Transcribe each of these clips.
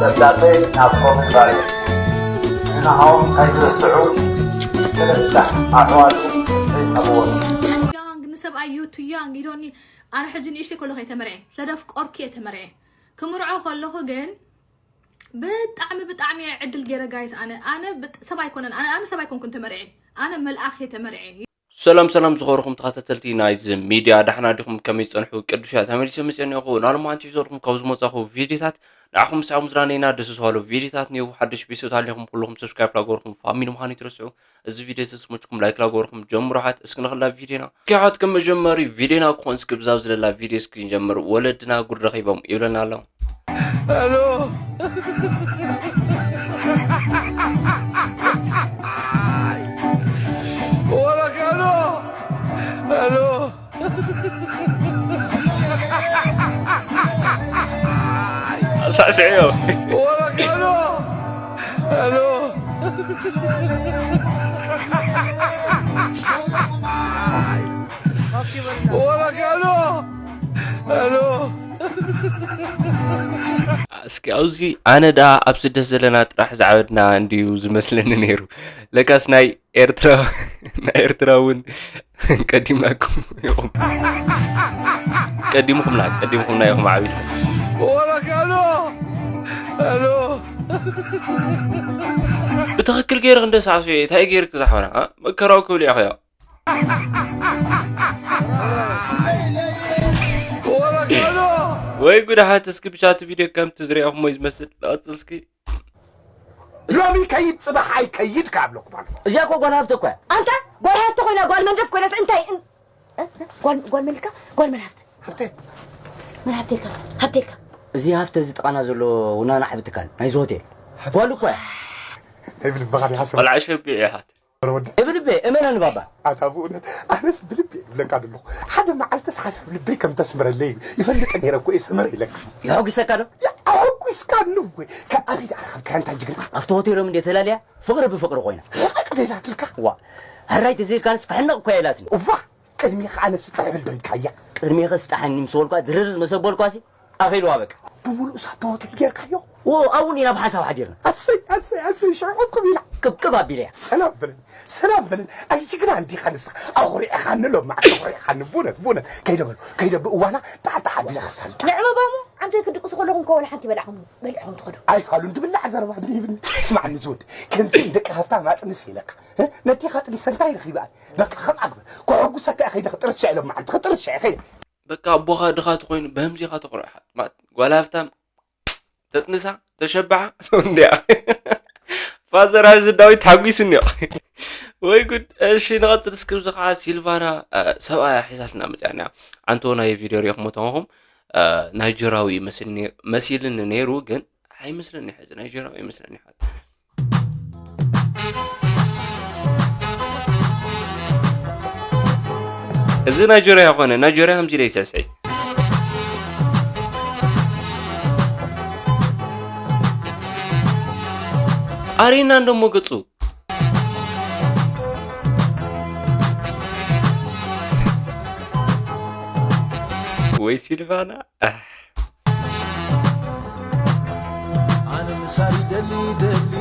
ደብዳቤ ናብ ኮሚሽነር ንሃው ከይትርስዑ ክልተ ኣሕዋቱ ሒሰብዎ። ቱ ያንግ ንሰብኣይ ዩ ቱ ያንግ ኢሎኒ። ኣነ ሕጂ ንእሽተይ ከለኹ እየ ተመርዔ፣ ስለደፍቀርኩ እየ ተመርዔ። ክምርዖ ከለኹ ግን ብጣዕሚ ብጣዕሚ እየ ዕድል ገይረ ጋይስ። ኣነ ኣነ ብጥ- ሰብ ኣይኮነን ኣነ ኣነ ሰብ ኣይኮንኩን ተመርዔ፣ ኣነ መልኣኽ እየ ተመርዔ። ሰላም ሰላም ዝኸበርኩም ተኸታተልቲ ናይዚ ሚድያ፣ ዳሕና ዲኹም? ከመይ ዝጸንሑ? ቅዱሻ ተመሊሰ መጽአ እኒኹ። ናልማንቲ ይዘርኩም ካብ ዝመጻኹ ቪድዮታት ንዓኹም ምሳዕ ምዝናነይና ደስ ዝባሉ ቪድዮታት እኒሁ። ሓድሽ ቤተሰብ ታሊኹም ኩልኹም ሰብስክራይብ ላገበርኩም ፋሚሊ ምዃኑ ይትረስዑ። እዚ ቪድዮ ተስሞችኩም ላይክ ላገበርኩም ጀምሩ። ሓት እስኪ ንኽላ ቪድዮና ኪሓት ከም መጀመሪ ቪድዮና ክኾን እስኪ ብዛብ ዝለላ ቪድዮ እስኪ ንጀምር። ወለድና ጉድ ረኺቦም ይብለና ኣሎ። Hello. Hola, Carlos. Hello. ሳዕስዕዮ። Hola, Carlos. Hello. Hola, Carlos. Hello. እስኪ ኣብዚ ኣነ ደኣ ኣብ ስደት ዘለና ጥራሕ ዝዓበድና እንድዩ ዝመስለኒ ነይሩ። ለካስ ናይ ኤርትራ ናይ ኤርትራ እውን ቀዲምናኩም ኢኹም። ቀዲምኩምና ቀዲምኩምና ኢኹም ዓቢድኩም። Hola, Carlos. Hello. ብትኽክል ገይርክ እንደ ሳዕስዒ እንታይ ገይርክ ዝሓውና መከራው ክብል ኢኽዮ። ወይ ጉድ ሓት እስኪ ብቻ እቲ ቪድዮ ከምቲ ዝሪኣኹሞ እዩ ዝመስል። ንቐጽል እስኪ። ሎሚ ከይድ ጽባሕ ኣይከይድ ካብለኩም ኣሎ። እዚኣ እኮ ጓል ሃፍቲ እኮ እያ። ኣንታ ጓል ሃፍቲ ኮይና ጓል መንደፍ ኮይና እንታይ እን- እ? ጓል ጓል መልካ ጓል መን ሃፍቲ? ሃብተ መን ሃፍቲ ኢልካ? ሃፍቲ ኢልካ? እዚ ሃፍተ እዚ ጥቓና ዘሎ ውናና ዓቢ ትካል ናይዚ ሆቴል ጓል እኮ እያ። ይብል በኻሪ ሓሰብ ቆልዓ ሸቢዕ ኢኻ። ወዲ እብልቤ እመነን ባባ። ኣታ ብእውነት ኣነስ ብልቢ ይብለካ ዘለኹ። ሓደ መዓልትስ ሓሳብ ልበይ ከም ተስምረለይ ይፈልጥ ነይረ እኮ እየ ሰመረ ኢለካ። የሐጉሰካ ዶ? ኣሐጉስካ ንወ ካብ ኣበይ ደኣ ረኸብካያ እንታ ጅግና? ኣብቲ ሆቴሎም እንዴ ተላልያ ፍቕሪ ብፍቕሪ ኮይና። ሕቕቕ ደይላትልካ። ዋ፣ ሕራይ ተዘይልካንስ ክሕነቕ እኮ እያ ኢላትኒ። እዋ፣ ቅድሜኻ ኣነ ስጥሕ ብል ዶ ኢልካያ? ቅድሜኻ ስጣሓኒ ምስ በልኳ ድርርዝ መሰ በልኳሲ ኣኺልዋ በቃ። ብምሉእ ሳቶ ሆቴል ጌርካዮ? ዎ ኣብኡ ኢና ብሓንሳብ ሓዲርና። ኣሰይ ኣሰይ ኣሰይ ሽዑ ቅብቅብ ኢላ። ቅብቅብ ኣቢለያ። ሰላም በልን ሰላም በልን። ኣይ ጅግና እንዲኻ ንስኻ። ኣኹሪዕኻኒ ሎማዓንቲ ኣኹሪዕኻኒ። ቡነት ቡነት ከይደ በሉ ከይደ ብእዋና ጣዕጣዕ ኣቢላ ክሳልጣ። ንዕመባሙ ዓንቶይ ክድቅሱ ከለኹም ከ ወላ ሓንቲ በላዕኹም በልዕኹም ትኸዱ። ኣይፋሉን ድብላዕ ዘረባ እንዲህብኒ። ስማዕኒ ዝወድ ከምዚ ንደቂ ሃብታም ኣጥንስ ኢለካ። ነዲኻ ጥኒሰ እንታይ ረኺበ? በቃ ከም ኣግበ ክሕጉሰካ እየ ከይደ ክጥርሻ ኢሎም መዓልቲ ክጥርሻ እየ ከይደ። በቃ ኣቦኻ ድኻ ተኾይኑ በህምዚኻ ተቑርዕኻ ማለት ጓል ሃፍታም ተጥንሳ ተሸብዓ እንዲያ። ፋዘር እዚ ዳዊት ተሓጒሱ እኒኦ። ወይ ጉድ። እሺ ንቐጽል እስኪ። እዚ ከዓ ሲልቫና ሰብኣያ ሒዛትና መፅያ እኒያ። ኣንቶ ናይ ቪድዮ ሪኢኹም ተኾንኩም ናይጀራዊ መሲልኒ ነይሩ ግን ኣይመስለኒ ሕዚ ናይጀራዊ ኣይመስለኒ። እዚ ናይጀርያ ኾነ ናይጀርያ ከምዚ ኢለ ይሰስዒ። ኣሬና እንደሞ ገጹ ወይ ሲልቫና ኣነ ምሳል ደሊ ደሊ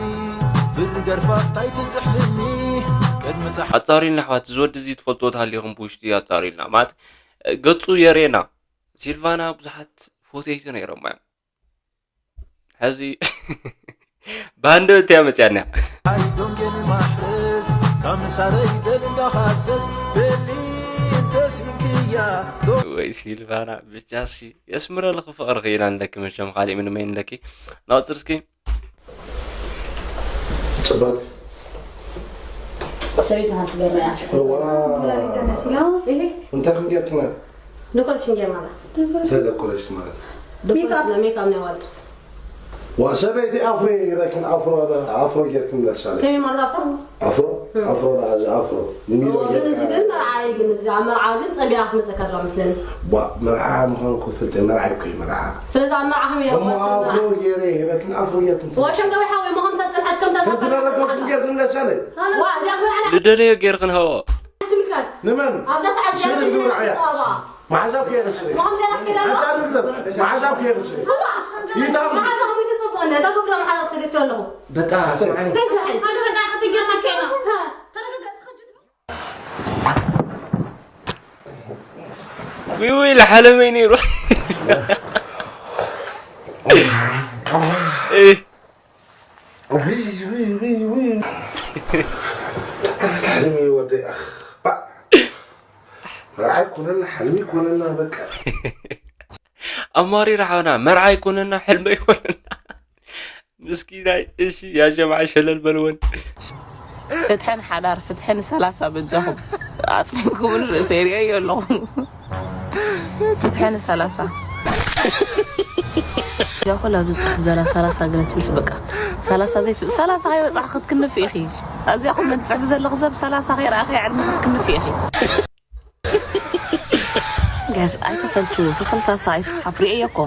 ብሪ ገርፋፍ ታይ ትዝሕልኒ ቅድሚ ፀሓ ኣጻሪልና ኣሕዋት እዚ ወዲ እዚ ትፈልጥዎ ተሃሊኹም ብውሽጢ ኣጻሪልና ማለት ገጹ የሬና ሲልቫና ብዙሓት ፎቶይቲ ነይሮም እዮም ሕዚ ባንዶ እትያ መፅያና ኣይዶንጌን ማሕረስ ካብ ምሳለይ በል እንዳኻሰስ በሊ እንተሲክያ ወይ ሲልቫና ብቻ እስኪ የስምረልኺ ፍቕርኺ ኢና ንለኪ መቸም ካሊእ ምንም ኣይንለኪ ናውፅር እስኪ ፅባት ሰበይቲ ሃስበራ እያ እዋ ኩላሊት ዘመሲላ እንታይ ክንጌርክና ንኮረሽን ጌርና ላ እንታይ ደኮረሽን ማለት ሜካፕ ናይ ዋልድ ዋ ሰበይቲ ኣፍሮ ይረክን ኣፍሮ ኣፍሮ ጌርክን መሳለ ከመይ ማለት ኣፍሮ ኣፍሮ ኣፍሮ እዚ ኣፍሮ ሚሎ ጌርካ ግን መርዓ እዩ ግን እዚ ኣብ መርዓ ግን ጸቢያ ክትመጸካ ኣለዋ መስለኒ ዋ መርዓ ምዃኑ እኮ ፈልጠ መርዓ እኮ እዩ መርዓ ስለዚ ኣብ መርዓ ከመይ እሞ ኣፍሮ ጌረ ይበክን ኣፍሮ ጌርክን ወሸም ደው ሓወይ ምዃኑ ተጸንሐት ከም ተዛከረ ተረረከ ጌርክን መሳለ ዋ እዚኣ መርዓ ልደለዮ ጌርክን ሃዎ ንመን? ኣብዛ ሰዓት እዚኣ ስእሊ ስእሊ ግብሪ ዓያ። ተዋባ። መሓዛው ከየርስኒ። መሓዛው ከየርስኒ። ይታም። ነታ ገብረ መዓላ ሰደት ኣለኹ። በቃ ስምዓኒ። እንታይ ሰዓት? ካልፈና ክትገርመካ ኢና። ዊዊ ለሓለመይ ነይሩ። ሕልሚ ወደ መርዓይ ኮነና ሕልሚ ኮነና በቃ። ኣማሪራ ሓውና መርዓይ ኮነና ሕልመይ ኮነና። ምስኪናይ። እሺ ያ ጀማዓ ሸለል በልወን። ፍትሕን ሓዳር ፍትሕን ሰላሳ በጃኹም ኣጽቢብኩምን ርእሰይ ርእዮ ኣለኹ። ፍትሕን ሰላሳ እዚኣ ኮላ ዝጽሕፍ ዘላ ሰላሳ ገለ ትብልስ በቃ ሰላሳ ዘይት ሰላሳ ከይበጻሕ ክትክንፍ ኢኺ። ኣብዚኣ ኮመንት ጽሕፍ ዘለኹ ሰብ ሰላሳ ከይረኣኸ ዕድመ ክትክንፍ ኢኺ። ጋይስ ኣይተሰልቹ። ሰላሳ ኣይትጽሓፍ ርእየ እኮ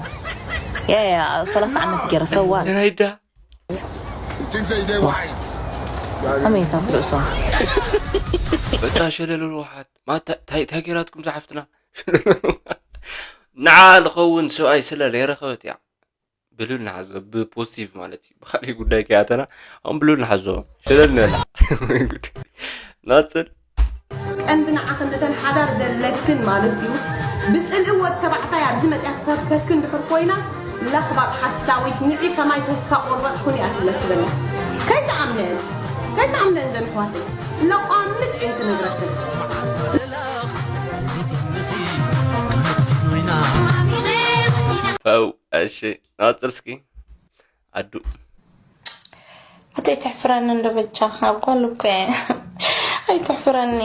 ያ ያ ሰላሳ ዓመት ገይረ ሰዋል ናይዳ Things say they wise. ኣመይታት ርእሶም በቃ ሸለሉ ርውሓት ማታ ታይ ታይ ገይራትኩም ዝሓፍትና። ንዓ ልኸውን ሰብኣይ ስለ ለይረኸበት እያ። ብሉል ንሓዞ ብፖዚቲቭ ማለት እዩ። ብካሊእ ጉዳይ ከይኣተና ኣሁን ብሉል ንሓዞ። ሸለል ንበላ። ናፅል ቀንዲ ንዓኽን እተን ሓዳር ዘለክን ማለት እዩ። ብጽልኢ ወድ ተባዕታይ ኣብዚ መጽያ ትሰብከክን ድሕር ኮይና ለኽባጥ ሓሳዊት ንዒ ከማይ ተስፋ ቆረጽኩን እያ ትብለኪ ዘላ። ከይትኣምነን ከይትኣምነን ዘን ኣሕዋተይ ለቋምጽ እየን ክነግረክን። ፈው እሺ ናፅር እስኪ ኣዱ ኣተይ ተሕፍረኒ እንዶ በጃኻ ኣብ ጓል እኮ እየ ኣይተሕፍረኒ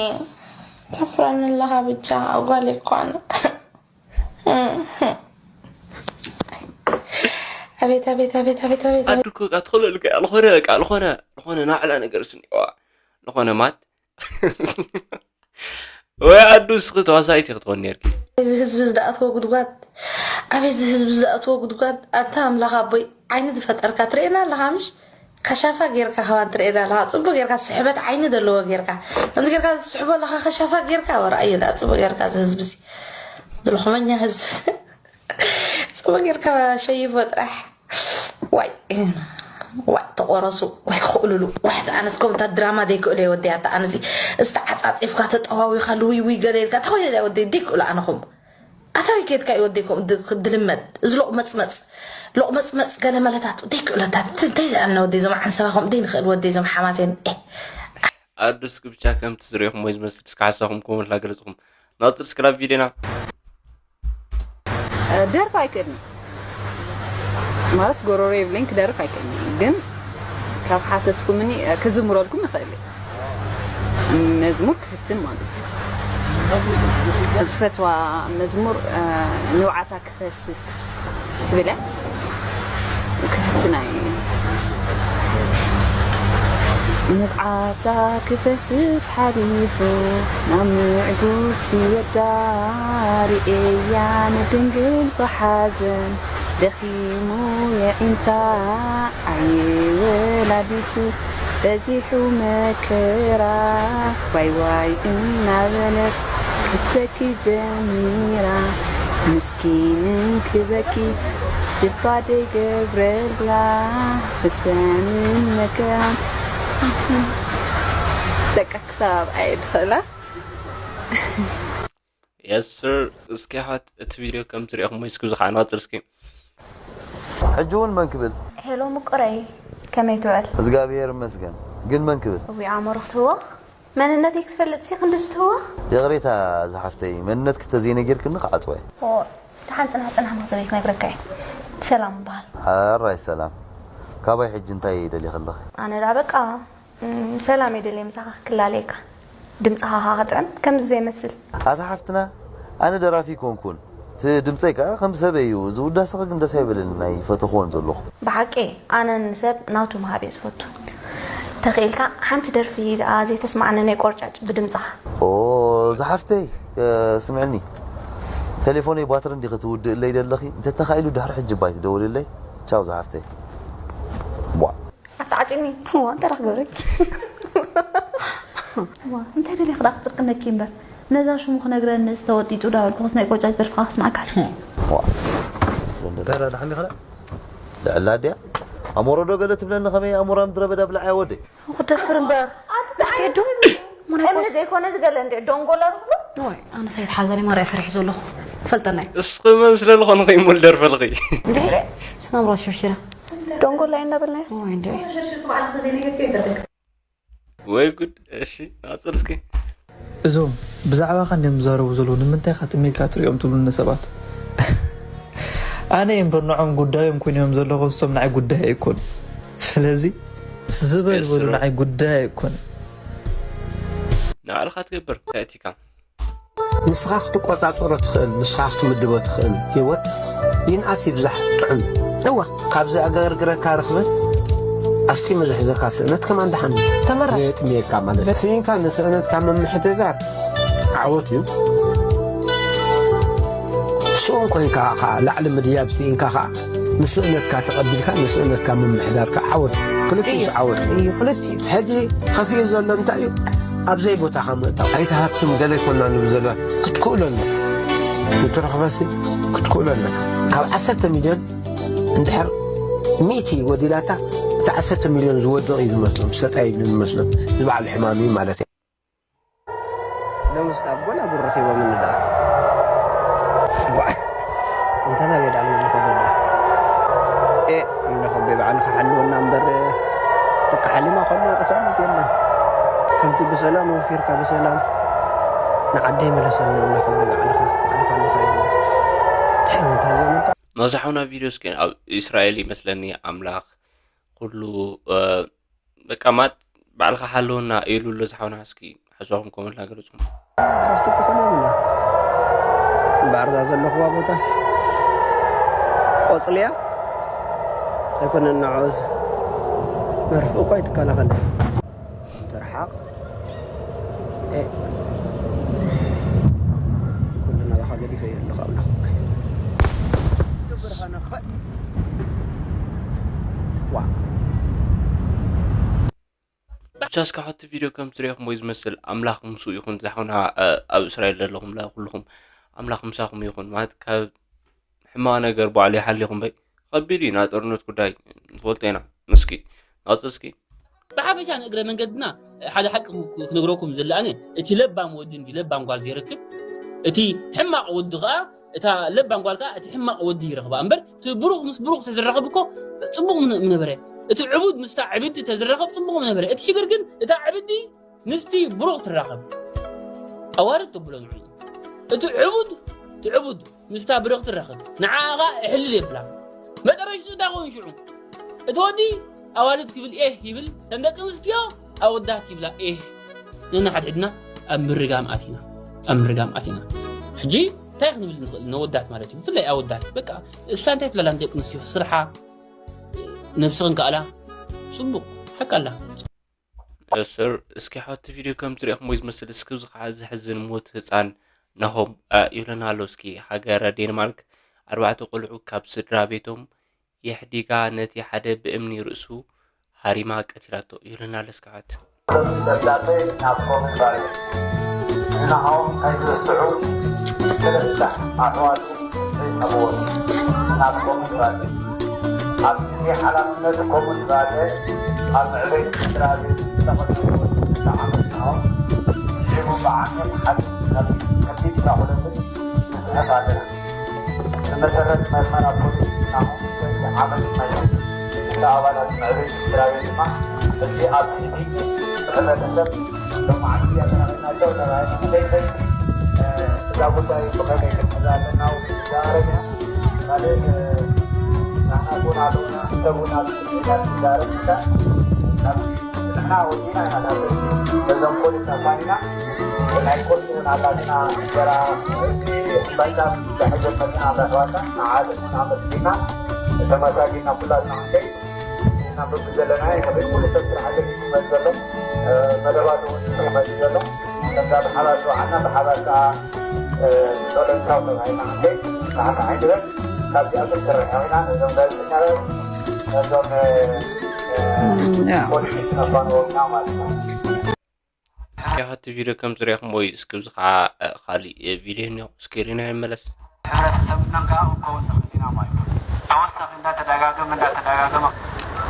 ተሕፍረኒ ኣለኻ ብጃ ኣብ ጓል እኮ ኣነ ኣቤት ኣቤት ኣቤት ኣቤት ኣቤት ኣቤት ኣዱ እኮ በቃ ትኽእሎ ልክዕ ዝኾነ በቃ ዝኾነ ዝኾነ ናዕላ ነገር ስኒዋ ዝኾነ ማት ወይ ኣዱ እስኺ ተዋሳኢት ክትኾን ነርኪ እዚ ህዝቢ ዝደኣትዎ ጉድጓድ ኣቤት እዚ ህዝቢ ዝደኣትዎ ጉድጓድ ኣታ ኣምላኽ ኣቦይ ዓይኒ ዝፈጠርካ ትርእየና ኣለኻ ምሽ ከሻፋ ጌርካ ከማን ትርእየና ኣለኻ ጽቡቅ ጌርካ ስሕበት ዓይኒ ዘለዎ ጌርካ ከምዚ ጌርካ ዝስሕቦ ኣለኻ ከሻፋ ጌርካ ወራእዮ ደኣ ጽቡቅ ጌርካ እዚ ህዝቢ ሲ ዝልኹመኛ ህዝቢ ጽቡቅ ጌርካ ሸይፎ ጥራሕ ዋይ ዋይ ተቆረሱ ዋይ ክእሉሉ ዋይ ኣነስ ከምታ ድራማ ዘይክእሎ እየ ወደይ ኣታ ኣነሲ እስቲ ዓጻጺፍካ ተጠዋዊኻሉ ውይ ውይ ገለ ኢልካ ተኾይነ እያ ወደይ ዘይክእሎ ኣነ ከምኡ ኣታዊ ኬድካ እዩ ወደይ ከምኡ ድ- ድልመድ እዚ ሎቕመጽመጽ ሎቕመጽመጽ ገለ መለታት ዘይክእሎታት እንታይ ኣነ ወደይ ዞም ዓንሰባ ከምኡ ደይ ንኽእል ወደይ ዞም ሓማሴን ኤ ኣዱስ ግብቻ ከምቲ ዝሪእኹም ወይ ዝመስል እስከ ሓሳኹም ኮመንት ላገለጽኹም ናጽር እስክላብ ቪድዮና ደርፍ ኣይክእልን ማለት ጎሮሮ የብለይን ክደርፍ ኣይክእልን ግን ካብ ሓተትኩምኒ ክዝምረልኩም ይኽእል እየ መዝሙር ክፍትን ማለት እዩ ዝፈትዋ መዝሙር ንውዓታ ክፈስስ ትብል እያ ክፍትና እዩ ንብዓታ ክፈስስ ሓሊፉ ናብ ምዕጉርቲ ወዳ ርእየያ ንድንግል ብሓዘን ደኺሙ የዒንታ ዓየ ወላዲቱ በዚሑ መከራ ዋይ ዋይ እናበለት ክትበኪ ጀሚራ ምስኪን እንክበኪ ልባ ደይገብረላ ሕሰምን መከራን በቃ ክሳብ ኣብኣ እየ ድኽእላ የስር እስኪ ሓት እቲ ቪድዮ ከም ትሪእኹም እስኪ ዝኸዓ ንቐፅል እስኪ ሕጂ እውን መን ክብል ሄሎ ምቁረይ ከመይ ትውዕል እግዚኣብሔር ይመስገን ግን መን ክብል እዊ ኣእምሮ ክትህወኽ መንነተይ ክትፈልጥ ሲ ክንዲ ዝትህወኽ ይቕሬታ ዝሓፍተይ መንነትኪ ተዘይነጊርክኒ ክዓፅወ ኦ ደሓን ፅናሕ ፅናሕ መኽዘበይ ክነግረካ እየ ሰላም እበሃል ሕራይ ሰላም ካባይ ሕጂ እንታይ ደሊኺ ኣለኺ ኣነ ደኣ በቃ ሰላም እየ ደልየ ምሳኻ ክላለየካ ድምፅኻ ኸዓ ክጥዕም ከምዚ ዘይመስል ኣታ ሓፍትና ኣነ ደራፊ ኣይኮንኩን እቲ ድምፀይ ከዓ ከም ሰበይ እዩ እዚ ውዳሰኺ ግን ደስ ኣይበለንን ኣይፈተኽዎን ዘለኹ ብሓቂ ኣነ ንሰብ ናቱ ምሃብ እየ ዝፈቱ ተኽኢልካ ሓንቲ ደርፊ ደኣ ዘይተስማዓኒ ናይ ቆርጫጭ ብድምፅኻ ኦ ዝሓፍተይ ስምዕኒ ቴሌፎነይ ባትሪ እንዲኺ ትውድእለይ ደለኺ እንተተኻኢሉ ድሕሪ ሕጂ ባይ ትደውልለይ ቻው ዝሓፍተይ ቧዕ ኣተዓጺኒ እዋ እንታይ ደኣ ክገብረኪ እዋ እንታይ ደልየ ክዳ ክጥርቅነኪ እምበር ነዛ ሽሙ ክነግረኒ ዝተወጢጡ ዳ በልኩኽስ ናይ ቆጫጭ ደርፍኻ ክስማዓካ ኣትኹ እንታይ ደኣ ደሓን ዲኻ ልዕላ ድያ ኣሞሮ ዶ ገለ ትብለኒ ከመይ ኣሞራ ምድረ በዳ ብላዓያ ወደይ። ክደፍር እምበር። ኣቲ ቴዱ፣ ሞናኮ። እምኒ ዘይኮነ ዝገለ እንዴ ዶንጎላ ርኽቡ? ወይ፣ ኣነ ሰይድ ሓዛኒ ማርያ ፈሪሕ ዘለኹ። ፈልጠናይ። እስኺ መን ስለ ዝኾንኺ እሞ ልደርፈልኺ? እንዴ? ስናምሮ ሸሽራ። ዶንጎላ እናበልናዮስ? ወይ፣ እንዴ? ወይ ጉድ። እሺ፣ ናጽር እስኪ። እዞም ብዛዕባኻ እንድዮም ዝዛረቡ ዘለዉ፣ ንምንታይ ኢኻ ጥም ኢልካ ትሪኦም ትብሉኒ ሰባት? ኣነ እየ እምበር ንዖም ጉዳዮም ኮይኖም ዘለኹ፣ እሶም ንዓይ ጉዳይ ኣይኮኑ። ስለዚ ዝበል በሉ፣ የስረ። ንዓይ ጉዳይ ኣይኮኑ። ንባዕልኻ ትገብር፣ እንታይ እቲካ? ንስኻ ክትቆጻጸሮ ትኽእል፣ ንስኻ ክትምድቦ ትኽእል ህይወት ይንኣስ ይብዛሕ ጥዑም እዩ። እወ። ካብ ዘዕገርግረካ ርኽበት ኣስጢሙ ዝሕዘካ ስእነት ከማን ደሓን እዩ። ተመራጺ። ዘየጥምየካ ማለት እዩ። ስኢንካ ንስእነትካ ምምሕድዳር ዓወት እዩ። ስኡን ኮይንካ ኸዓ ላዕሊ ምድያብ ስኢንካ ኸዓ ንስእነትካ ተቐቢልካ ንስእነትካ ምምሕዳር ከዓ ዓወት እዩ። ክልቲኡ እዩ። ዓወት እዩ። እዩ፣ ክልቲኡ። ሕጂ ኸፊኡ ዘሎ እንታይ እዩ? ኣብ ዘይቦታኻ ምእታው። ኣይትሃብትም ገለ ይኮና ንብል ዘለና። ክትክእሎ ኣለካ። ንትረኽበሲ ክትክእሎ ኣለካ። ካብ ዓሰርተ ሚልዮን እንድሕር ሚእቲ ጎዲላታ፣ እቲ ዓሰርተ ሚልዮን ዝወድቕ እዩ ዝመስሎም፣ ሰጣይ እዩ ዝመስሎም፣ ንባዕሉ ሕማም እዩ ማለት እዩ። ሎምስ ካብ ጎና ጉር ረኺቦምኒ ደኣ። ዋ፣ እንተ ናበይ ደኣ ምና ንኸዶ ደኣ? ኤ፣ ኣምላኽ ኣቦይ ባዕልኻ ሓልወና እምበር፣ ደቂ ሓሊማ ከሎ ቅሳነት የለን። ከምቲ ብሰላም ወፊርካ ብሰላም ንዓደይ ምለሰኒ ኣምላኽ ኣቦይ ባዕልኻ፣ ባዕልኻ ኣለኻ የለን። እንታይ እዮም እንታይ ዘምልጣ? ናብዚ ሓውና ቪድዮ እስኪ ኣብ እስራኤል ይመስለኒ ኣምላኽ ኩሉ፣ እ፣ በቃ ማት ባዕልኻ ሓልወና ኢሉ ኣሎ ዝሓውና። እስኪ ሓሳብኩም ኮመንት ላገለጹ። ዕረፍቲ ክኾን የብላ። እምበኣር እዛ ዘለኽዋ ቦታስ ቆጽልያ ኣይኮነን ንዑዝ መርፍእ እኳ ኣይትከላኸል። ትርሓቕ። ኤ፣ ኩሉ ናባኻ ገዲፈ እየ ኣለኹ ኣምላኽ። ብርሃነ ኸ-፣ ዋ። ብቻ እስካብ ሕቲ ቪድዮ ከም ትሪኦ ክሞ ዝመስል ኣምላኽ ምስኡ ይኹን። ዝሓውና፣ እ፣ ኣብ እስራኤል ዘለኹም ላ ኩልኹም ኣምላኽ ምሳኹም ይኹን። ማለት ካብ ሕማቕ ነገር ባዕሉ ይሓሊኹም በይ። ከቢድ እዩ ናይ ጦርነት ጉዳይ፣ ንፈልጦ ኢና። እስኪ ናውጽእ እስኪ። ብሓፈሻ ንእግረ መንገድና ሓደ ሓቂ ክነግረኩም ዝደሊ ኣነ፣ እቲ ለባም ወዲ እንዲ ለባም ጓል ዘይረክብ፣ እቲ ሕማቕ ወዲ ኸኣ እታ ለባም ጓል ከኣ እቲ ሕማቕ ወዲ ይረኽባ እምበር፣ እቲ ብሩኽ ምስ ብሩኽ ተዝራኸብ እኮ ጽቡቕ ምነ-፣ ምነበረ። እቲ ዕቡድ ምስታ ዕብድቲ ተዝራኸብ ጽቡቕ ምነበረ። እቲ ሽግር ግን እታ ዕብድቲ ምስቲ ብሩኽ ትራኸብ። ኣዋርድ ተብሎ ንዕኡ። እቲ ዕቡድ፣ እቲ ዕቡድ ምስታ ብርኽቲ ትራኸብ። ንዓኣ ኸኣ እሕሊ የብላ። መጠረሽቱ እንታይ ኸውን ሽዑ? እቲ ወዲ ኣዋልድ ክብል ኤህ ይብል፣ እተን ደቂ ኣንስትዮ ኣወዳት ይብላ ኤህ። ነንሓድሕድና ኣብ ምርጋም ኣቲና፣ ኣብ ምርጋም ኣቲና። ሕጂ እንታይ ክንብል ንኽእል? ነወዳት ማለት እዩ፣ ብፍላይ ኣወዳት። በቃ፣ እሳ እንታይ ትብላላ ንደቂ ኣንስትዮ? ስርሓ፣ ነብስኽን ከኣላ፣ ጽቡቕ፣ ሓቂ ኣላ። እሱር፣ እስኪ ሓቲ ቪድዮ ከም ትሪእኹም ወይ ዝመስል፣ እስኪ እዚ ከዓ ዘሕዝን ሞት ህፃን ናሆም፣ እ፣ ይብለና ኣሎ። እስኪ ሃገረ ዴንማርክ ኣርባዕተ ቆልዑ ካብ ስድራ ቤቶም የሕዲጋ ነቲ ሓደ ብእምኒ ርእሱ ሃሪማ ቀቲላቶ ይብለና ኣሎ። እስኪ ሓቲ። ደብዳቤ ናብ ኮሚት ቫሌ። ንናሆም ከይትርስዑ ሰለስተ ኣሕዋቱ ናብ ኮሙን ራድዮ። ኣብ ግዜ ሓላፍነት ኮሙን ራድዮ ኣብ መዕበይቲ ስድራ ቤት ዝተቐመጡ ክልተ ዓመት ናሆም ሽዑ ብዓሚቕ ሓዘን ካብ ከቢድ ሻቕሎትን ንስሐት ኣለና። ብመሰረት መርመራ ፖሊስ ናሆም ሰለስተ ዓመት ናይ ክልተ ኣባላት መዕበይቲ ስድራ ቤት ድማ ሕጂ ኣብ ትሕቲ ሕብረተሰብ ሎማዓንቲ ኣጠናቒቕናቶ ተባሂሉ። ስለዚ፣ እ፣ እዛ ጉዳይ ብኸመይ ክንሕዛ ኣለና እውን ንዛረብ ኢና። ካልእ፣ እ፣ ንሕና እውን ኣለና፣ ሰብ እውን ኣብ ሜዳ ንዛረብ ኢና። ካብ ንሕና ወዲና ኢና ናብ እዞም ፖሊስ ኣፋኒና። ናይ ቁርሲ እውን ኣላትና እንጀራ፣ ባይታ ዝሕዘት መኪና ኣላ ኣሕዋትና፣ ንዓኣቶም እውን ኣመስጊና፣ ተመሳጊና ኩላትና ክንደይ ኢና በዚ ዘለና፣ ከመይ ኩሉ ሰብ ስራሕ ገዲፉ ይመጽእ ዘሎ፣ እ፣ መደባቱ እውን ይመጽእ ዘሎ። ከምዛ ብሓባር ዝወዓልና፣ ብሓባር ከኣ፣ እ፣ ጸሎት ካብ ተባሂልና ክንደይ ንዓና ኣይንበል። ካብዚኣቶም ትርሕቕ ኢና፣ ነዞም ጋዜጠኛታት፣ ነዞም፣ እ፣ እ፣ እም፣ ያ። ፖሊስ ነፋንዎም ኢና ማለት ነው። እስኪ ሓቲ ቪድዮ ከም ዝሪእኹም ወይ እስኪ ብዚ ከዓ፣ እ፣ ካሊእ፣ እ፣ ቪድዮ እኒኦ፣ እስኪ ሪና ይመለስ። ሕብረተሰብናን ከዓ ክከውን ንኽእል ኢና ማለት እዩ። ተወሳኺ እንዳተደጋገመ፣ እንዳተደጋገመ፣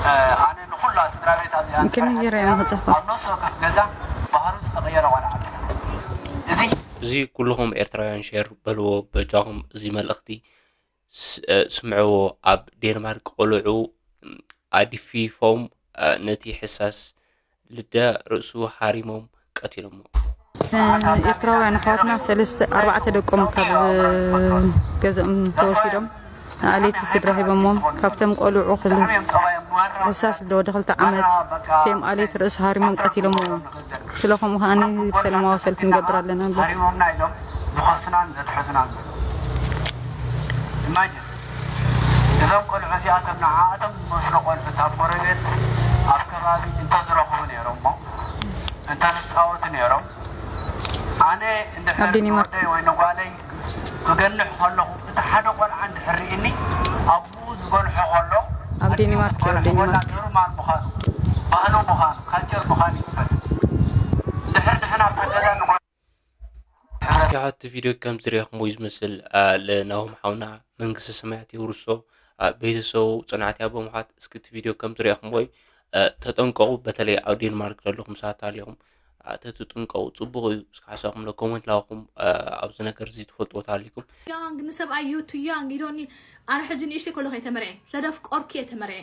እ፣ ኣነ ንኹላ ስድራ ቤት ኣብዚኣ ከመይ ገይረ እየ ንኽጽሕፋ? ኣብ ነፍሲ ወከፍ ገዛ ባህሩ ዝተቐየረ ቆልዓ ኣሎ። እዚ እዚ ኩልኹም ኤርትራውያን ሼር በልዎ በጃኹም፣ እዚ መልእኽቲ ስ- እ፣ ስምዕዎ። ኣብ ዴንማርክ ቆልዑ ኣዲፊፎም፣ እ፣ ነቲ ሕሳስ ልደ ርእሱ ሃሪሞም ቀቲሎሞ። ኤርትራውያን ኣሕዋትና ሰለስተ ኣርባዕተ ደቆም ካብ ገዝኦም ተወሲዶም ንኣሌት ስድራ ሂቦሞም። ካብቶም ቆልዑ ክል ሕሳስ ልደ ወዲ ክልተ ዓመት፣ እቲኦም ኣሌት ርእሱ ሃሪሞም ቀቲሎሞ። ስለ ከምኡ ከዓኒ ብሰላማዊ ሰልፊ ንገብር ኣለና ኣሎ። ሃሪሞምና ኢሎም ዝኸሱናን ዘትሕዙናን ዘለዉ። ኢማጂን፣ እዞም ቆልዑ እዚኣቶም ንዓኣቶም ዝመስሉ ቆልዑት ኣብ ጎረቤት ኣብ ከባቢ እንተዝረኽቡ ነይሮም እሞ እንተዝፃወቱ ነይሮም። ኣነ እንድሕር ኣብ ዴንማርክ። ንወደይ ወይ ንጓለይ ክገንሕ ከለኹ እቲ ሓደ ቆልዓ እንድሕር ርኢኒ ኣብኡ ዝገንሖ ከሎ ኣብ ዴንማርክ፣ ኣብ ዴንማርክ። ኖርማል ምዃኑ፣ ባህሉ ምዃኑ፣ ካልቸር ምዃኑ እዩ ዝፈልጥ። እንድሕር ንሕና ኣብታ ገዛ ንጎ- እስኪ ሓቲ ቪድዮ ከም ዝረኹምዎ እዩ ዝመስል። አ፣ ለናሆም ሓውና መንግስተ ሰማያት የውርሶ። አ፣ ቤተሰቡ ጽንዓት ያቦም ሓት። እስኪ እቲ ቪድዮ ከም ዝረኹምዎ እዩ። አ፣ ተጠንቀቑ። በተለይ ኣብ ዴንማርክ ዘለኹም ሰባት ኣለኹም፣ አ፣ ተትጥንቀቑ ጽቡቕ እዩ። እስኪ ሓሳብኩም ለ ኮመንት ላኹም፣ አ፣ ኣብዚ ነገር እዚ ትፈልጥዎ ኣለኩም። Young፣ ንሰብኣይ you too young፣ you don't need። ኣነ ሕጂ ንእሽተይ ከለኹ እየ ተመርዐ፣ ስለደፍቀርኩ እየ ተመርዐ።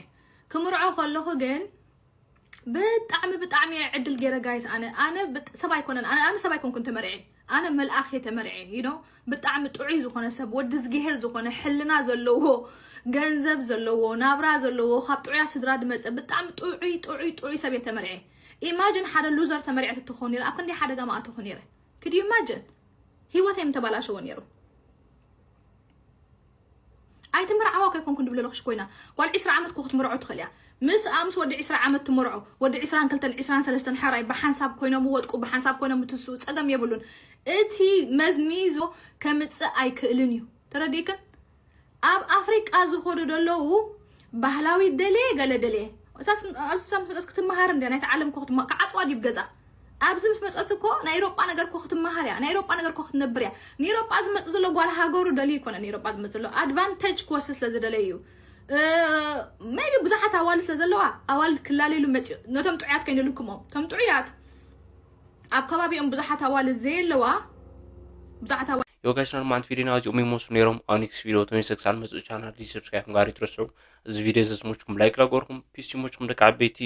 ክምርዖ ከለኹ ግን ብጣዕሚ፣ ብጣዕሚ እየ ዕድል ገይረ ጋይስ። ኣነ፣ ኣነ ብጥ-፣ ሰብ ኣይኮነን፣ ኣነ፣ ኣነ ሰብ ኣይኮንኩን ተመርዐ፣ ኣነ መልኣኽ እየ ተመርዐ። You know፣ ብጣዕሚ ጥዑይ ዝኾነ ሰብ፣ ወዲ ዝግሄር ዝኾነ፣ ሕልና ዘለዎ፣ ገንዘብ ዘለዎ፣ ናብራ ዘለዎ፣ ካብ ጥዑያት ስድራ ዝመጸ፣ ብጣዕሚ ጥዑይ፣ ጥዑይ፣ ጥዑይ ሰብ እየ ተመርዐ። ኢማጂን ሓደ ሉዘር ተመርዐ ተትኾን ነይረ፣ ኣብ ክንደይ ሓደጋ ምኣተኹ ነይረ። Could you imagine? ህይወተይ ምተባላሸወ ነይሩ። ኣይትምርዓዋ ከይኮንኩ ድብለለኹሽ ኮይና፣ ጓል ዒስራ ዓመት ኮ ክትምርዖ ትኽእል እያ። ምስ ኣምስ ወዲ ዒስራ ዓመት ትምርዖ፣ ወዲ ዒስራን ክልተን ዒስራን ሰለስተን ሓራይ ብሓንሳብ ኮይኖም ወድቁ፣ ብሓንሳብ ኮይኖም ትስኡ፣ ጸገም የብሉን። እቲ መዝሚዞ ከምጽእ ኣይክእልን እዩ። ተረዲእክን? ኣብ ኣፍሪቃ ዝኾዱ ዘለዉ ባህላዊ ደልየ ገለ ደልየ። እሳስ፣ እሳስ ምስ መጸስ ክትመሃር እንደ ናይቲ ዓለም ኮ ክትመ-፣ ክዓጽዋ ድዩ ገዛ? ኣብዚ ምስ መጸት እኮ ናይ ኤሮጳ ነገር ኮ ክትመሃር እያ፣ ናይ ኤሮጳ ነገር ኮ ክትነብር እያ። ንኤሮጳ ዝመጽእ ዘሎ ጓል ሃገሩ ደልዩ ይኮነ ንኤሮጳ ዝመጽእ ዘሎ፣ ኣድቫንቴጅ ክወስድ ስለ ዝደለየ እዩ። እ፣ ሜቢ ብዙሓት ኣዋልድ ስለ ዘለዋ ኣዋልድ ክላለይሉ መጽኡ፣ ነቶም ጥዑያት ከይንልክሞም። እቶም ጥዑያት ኣብ ከባቢኦም ብዙሓት ኣዋልድ ዘየለዋ፣ ብዙሓት ኣዋልድ ዮ ጋይስ፣ ናይ ሎማዓንቲ ቪድዮና እዚኦም ይመስሉ ነይሮም። ኣብ ኔክስት ቪድዮ ተመልሰ ክሳብ መጽእ ቻናል ሰብስክራይብ ምግባር ይትረስዑ። እዚ ቪድዮ እዚ ዝመችኩም ላይክ ላገርኩም፣ ፒስ ይመችኩም ደቂ ዓበይቲ።